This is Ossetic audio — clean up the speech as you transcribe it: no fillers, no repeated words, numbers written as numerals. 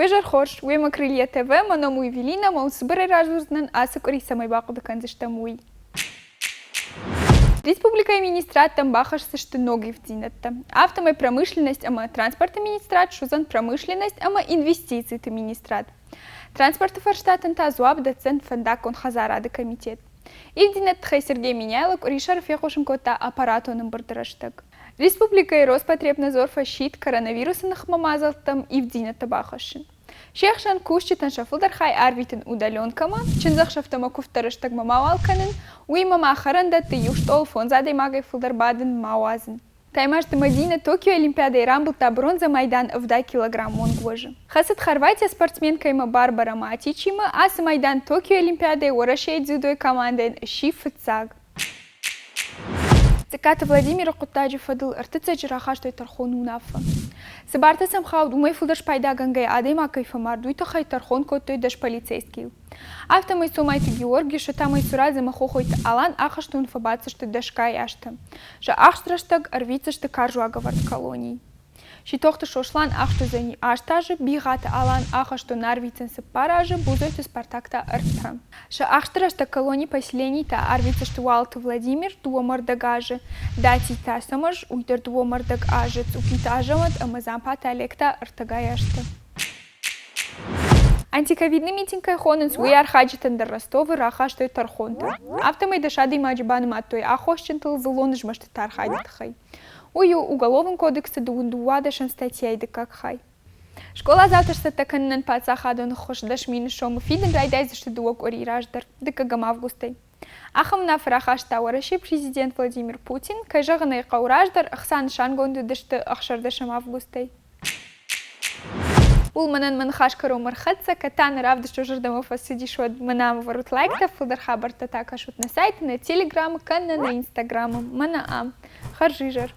Уе зӕр хорз, уемӕ Крылья ТВ, мӕ ном у Эвелина, ӕмӕ уын цыбырӕй радзурдзынӕн, ацы къуыри цӕмӕй бахъуыды кӕндзыстӕм, уый. Республикӕйы министрадтӕм бахӕсдзысты ног ивддзинӕдтӕ. Афтӕмӕй промышленность ӕмӕ транспорты министрад суыдзӕн промышленность ӕмӕ инвестициты министрад. Транспорты фарстатӕн та дзуапп дӕтдзӕн фӕндаггон хӕдзарады комитет. Ивддзинӕдты тыххӕй Сергей Меняйло къуырисӕры фехъусын кодта аппаратон ӕмбырды рӕстӕг. Республикӕйы Роспотребнадзор фӕсидт коронавирусы ныхмӕ мадзӕлттӕм ивддзинӕдтӕ бахӕссын. Се хсӕн кусджытӕн сӕ фылдӕр хай арвитын удаленкӕмӕ, чындзӕхсӕвтӕ ӕмӕ куывдтӕ рӕстӕгмӕ мауал кӕнын, уыимӕ ма хӕрӕндӕтты иу стъолы фондз адӕймагӕй фылдӕр бадын ма уадзын. Таймазты Мадинӕ Токиойы Олимпиадӕйы рамбылдта бронзӕ майдан 70 килограммы онг уӕзы. Хӕцыд Хорватийӕ спортсменкӕимӕ Барбара Матичимӕ, ацы майдан Токиойы Олимпиадӕйы Уӕрӕсейы дзюдойы командӕйӕн сси фыццаг. Цъыккаты Владимиры хъуыддаджы фӕдыл ӕртыццӕджы рахастой тӕрхоны уынаффӕ. Цы бартӕ сӕм хауд, уымӕй фылдӕр спайдагӕнгӕйӕ адӕймаг кӕй фӕмард, уый тыххӕй тӕрхон кодтой 10 полицейскийыл. Афтӕмӕй Цомайты Георги, Шота Майсурадзе ӕмӕ Хохойты Алан ахӕстоны фӕбаддзысты дӕсгай азтӕ. Сӕ ахст рӕстӕг ӕрвитдзысты карз уагӕвӕрд колонийы. Ситохты Сослан ахст уыдзӕни аст азы, Бигъаты Алан ахӕстон арвитдзӕн цыппар азы, Бузойты Спартак та ӕртӕ. Сӕ ахсты рӕстӕг колони поселенитӕ арвитдзысты Уалыты Владимир дыууӕ ӕрдӕг азы, Датиты Ацӕмӕз уый дӕр дыууӕ ӕрдӕг азы, Цъукиты Азӕмӕт ӕмӕ Дзампаты Олег та ӕртӕгай азты. Антиковидный митинг кӕй хонынц, уый архайджытӕн дӕр Ростовы рахастой тӕрхонтӕ. Афтӕмӕй 10 адӕймаджы банымадтой аххосджынтыл дзыллон змӕстыты архайды тыххӕй. Уый у Уголовон кодексы дыууын дыууадӕсӕм статьяйы дыккаг хай. Скъоладзауты сцӕттӕ кӕнынӕн паддзахадон ӕххуыс 10 000 сомы фидын райдайдзысты дыууӕ къуыри раздӕр, дыккӕгӕм августӕй. Ахӕм уынаффӕ рахаста Уӕрӕсейы президент Владимир Путин, кӕй зӕгъын ӕй хъӕуы, раздӕр ӕхца нысангонд уыдысты ӕхсӕрдӕсӕм августӕй. Ууыл мӕнӕн мӕ ныхас кӕронмӕ ӕрхӕццӕ, кӕд та нӕ равдыст уӕ зӕрдӕмӕ фӕцыдис, уӕд мӕнӕ ам ӕвӕрут лайктӕ, фылдӕр хабӕрттӕ та кӕсут нӕ сайты, нӕ телеграмы кӕнӕ нӕ инстаграмы. Мӕнӕ ам. Хӕрзизӕр!